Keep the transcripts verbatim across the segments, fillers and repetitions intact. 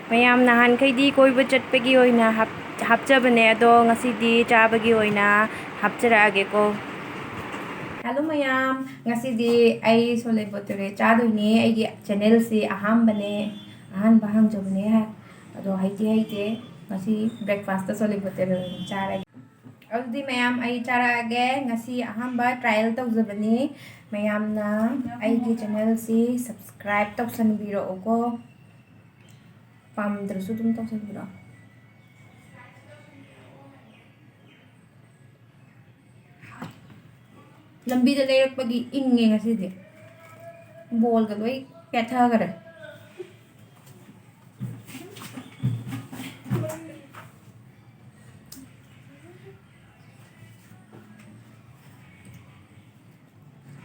ꯃꯌꯥꯝ, ꯅꯍꯥꯟꯈꯩꯗꯤ ꯀꯣꯏꯕ ꯆꯠꯄꯒꯤ ꯑꯣꯏꯅ ꯍꯥꯞ-, ꯍꯥꯞꯆꯕꯅꯦ, ꯑꯗꯣ ꯉꯁꯤꯗꯤ ꯆꯥꯕꯒꯤ ꯑꯣꯏꯅ ꯍꯥꯞꯆꯔꯛꯑꯒꯦꯀꯣ꯫ Hello ꯃꯌꯥꯝ, ꯉꯁꯤꯗꯤ ꯑꯩ ꯁꯣꯂꯦ ꯕꯣꯇꯨꯔꯦ ꯆꯥꯗꯣꯏꯅꯦ꯫ ꯑꯩꯒꯤ channelꯁꯤ ꯑꯍꯥꯟꯕꯅꯦ, ꯑꯍꯥꯟꯕ ꯍꯥꯡꯖꯕꯅꯦ, ꯑꯗꯣ ꯍꯩꯇꯦ ꯍꯩꯇꯦ꯫ ꯉꯁꯤ breakfastꯇ ꯁꯣꯂꯦ ꯕꯣꯇꯨꯔꯦ ꯑꯣꯏꯅ ꯆꯥꯔꯒꯦ꯫ ꯑꯗꯨꯗꯤ ꯃꯌꯥꯝ, ꯑꯩ ꯆꯥꯔꯛꯑꯒꯦ꯫ ꯉꯁꯤ ꯑꯍꯥꯟꯕ trial ꯇꯧꯖꯕꯅꯤ꯫ ꯃꯌꯥꯝꯅ ꯑꯩꯒꯤ channelꯁꯤ subscribe ꯇꯧꯁꯟꯕꯤꯔꯛꯎꯀꯣ꯫ ꯄꯥꯝꯗ꯭ꯔꯁꯨ ꯑꯗꯨꯝ ꯇꯧꯁꯟꯕꯤꯔꯛꯑꯣ꯫ ꯂꯝꯕꯤꯗ ꯂꯩꯔꯛꯄꯒꯤ ꯏꯪꯉꯦ ꯉꯁꯤꯗꯤ꯫ ꯕꯣꯜꯒ ꯂꯣꯏ ꯄꯦꯠꯊꯈꯔꯦ꯫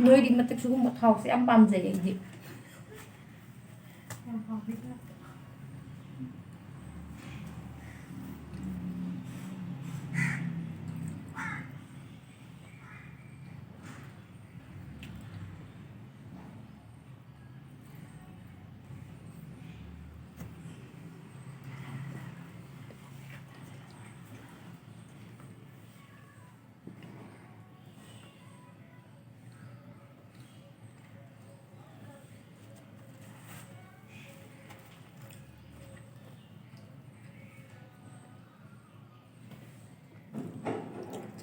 ꯅꯣꯏꯗꯤ ꯃꯇꯤꯛ ꯁꯤꯒꯨꯝꯕ ꯊꯥꯎꯁꯦ ꯌꯥꯝ ꯄꯥꯝꯖꯩ ꯑꯩꯗꯤ꯫ ꯌꯥꯝ ꯍꯥꯎꯕꯩ ꯇꯥꯏꯞꯇ꯫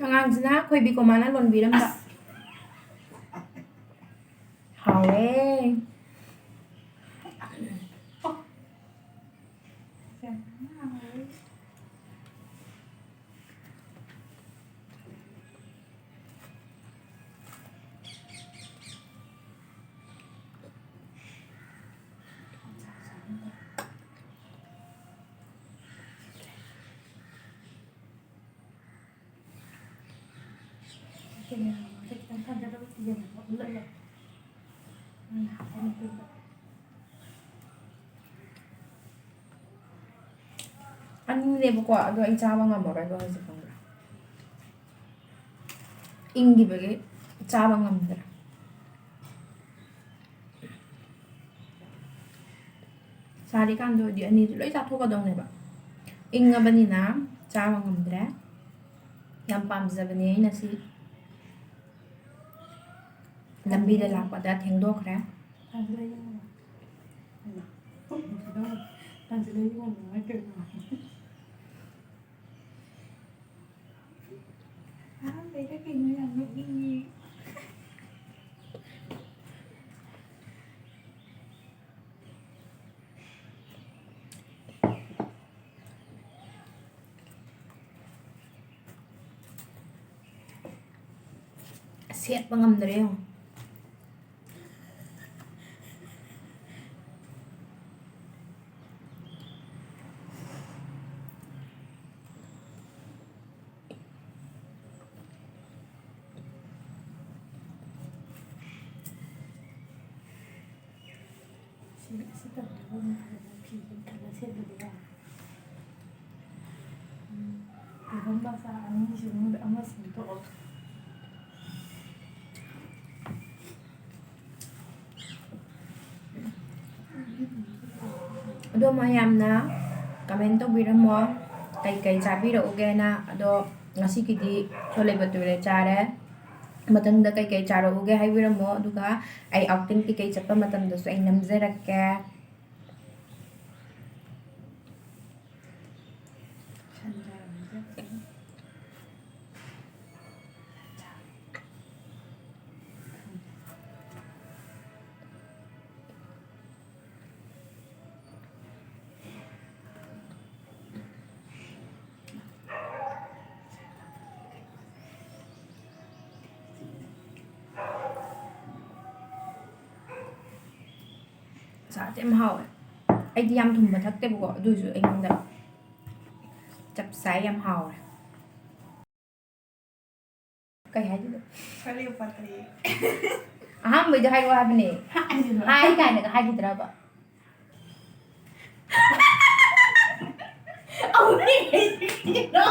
ꯑꯉꯥꯡꯁꯤꯅ ꯑꯩꯈꯣꯏ ꯕꯤꯀꯣꯃꯥꯅ ꯂꯣꯟꯕꯤꯔꯝꯕ꯫ ꯍꯥꯎꯋꯦ꯫ ꯑꯅꯤꯅꯦꯕꯀꯣ, ꯑꯗꯣ ꯑꯩ ꯆꯥꯕ ꯉꯝꯃꯔꯣꯏꯕ ꯍꯧꯖꯤꯛ, ꯈꯪꯕ꯭ꯔꯥ? ꯏꯪꯈꯤꯕꯒꯤ ꯆꯥꯕ ꯉꯝꯗ꯭ꯔꯦ꯫ ꯁꯤ ꯆꯥꯔꯤꯀꯥꯟꯗ ꯑꯣꯏꯗꯤ ꯑꯅꯤꯗꯨ ꯂꯣꯏ ꯆꯥꯊꯣꯛꯀꯗꯧꯅꯦꯕ꯫ ꯏꯪꯉꯕꯅꯤꯅ ꯆꯥꯕ ꯉꯝꯗ꯭ꯔꯦ꯫ ꯌꯥꯝ ꯄꯥꯝꯖꯕꯅꯦ ꯑꯩꯅ ꯁꯤ꯫ ꯂꯝꯕꯤꯗ ꯂꯥꯛꯄꯗ ꯊꯦꯡꯗꯣꯛꯈ꯭ꯔꯦ꯫ ꯊꯥꯡꯖꯤꯜꯂ ꯌꯦꯡꯉꯣ꯫ ꯍꯩꯃꯥ꯫ ꯊꯥꯡꯖꯤꯜꯂ ꯌꯦꯡꯉꯣ, ꯅꯨꯡꯉꯥꯏꯇꯦ꯫ ꯑꯍꯥꯟꯕꯩꯗ ꯀꯩꯅꯣ ꯌꯥꯝ ꯅꯣꯛꯅꯤꯡꯉꯤ꯫ ꯁꯦꯠꯄ ꯉꯝꯗ꯭ꯔꯦ ꯌꯦꯡꯉꯣ꯫ ꯁꯤ, ꯁꯤ ꯇꯧꯔꯒ ꯑꯃꯨꯛ ꯐꯖꯅ ꯐꯤ ꯏꯟꯈꯠꯂ ꯁꯦꯠꯂꯗꯤ ꯌꯥꯔꯦ꯫ ꯎꯝ, ꯐꯤꯕꯝ ꯃꯆꯥ ꯑꯅꯤꯁꯤ ꯃꯅꯨꯡꯗ ꯑꯃ ꯁꯦꯝꯗꯣꯛꯑꯣ꯫ ꯑꯗꯣ ꯃꯌꯥꯝꯅ comment ꯇꯧꯕꯤꯔꯝꯃꯣ, ꯀꯩꯀꯩ ꯆꯥꯕꯤꯔꯛꯎꯒꯦꯅ꯫ ꯑꯗꯣ ꯉꯁꯤꯒꯤꯗꯤ ꯆꯣꯂꯦ ꯕꯇꯨꯔꯦ ꯆꯥꯔꯦ꯫ ꯃꯊꯪꯗ ꯀꯩꯀꯩ ꯆꯥꯔꯛꯎꯒꯦ ꯍꯥꯏꯕꯤꯔꯝꯃꯣ, ꯑꯗꯨꯒ ꯑꯩ outing ꯀꯩꯀꯩ ꯆꯠꯄ ꯃꯇꯝꯗꯁꯨ ꯑꯩ ꯅꯝꯖꯔꯛꯀꯦ꯫ ꯆꯥꯁꯦ ꯌꯥꯝ ꯍꯥꯎꯋꯦ꯫ ꯑꯩꯗꯤ ꯌꯥꯝ ꯊꯨꯝꯕ ꯊꯛꯇꯦꯕꯀꯣ, ꯑꯗꯨꯏꯁꯨ ꯑꯩꯉꯣꯟꯗ ꯆꯞ ꯆꯥꯏ, ꯌꯥꯝ ꯍꯥꯎꯔꯦ꯫ ꯀꯩ ꯍꯥꯏꯗꯣꯏꯅꯣ? ꯈꯔ ꯂꯦꯞꯄꯣ, ꯇꯥꯏꯌꯦ꯫ ꯑꯍꯥꯟꯕꯩꯗꯣ ꯍꯥꯏꯔꯛꯑꯣ ꯍꯥꯏꯕꯅꯦ꯫ ꯍꯥꯏꯗꯣꯏꯅꯣ? ꯍꯥꯏ ꯀꯥꯏꯅꯒ ꯍꯥꯏꯈꯤꯗ꯭ꯔꯕ? ꯑꯃꯨꯛ ꯌꯦꯡꯉꯛꯏꯁꯤꯔꯣ?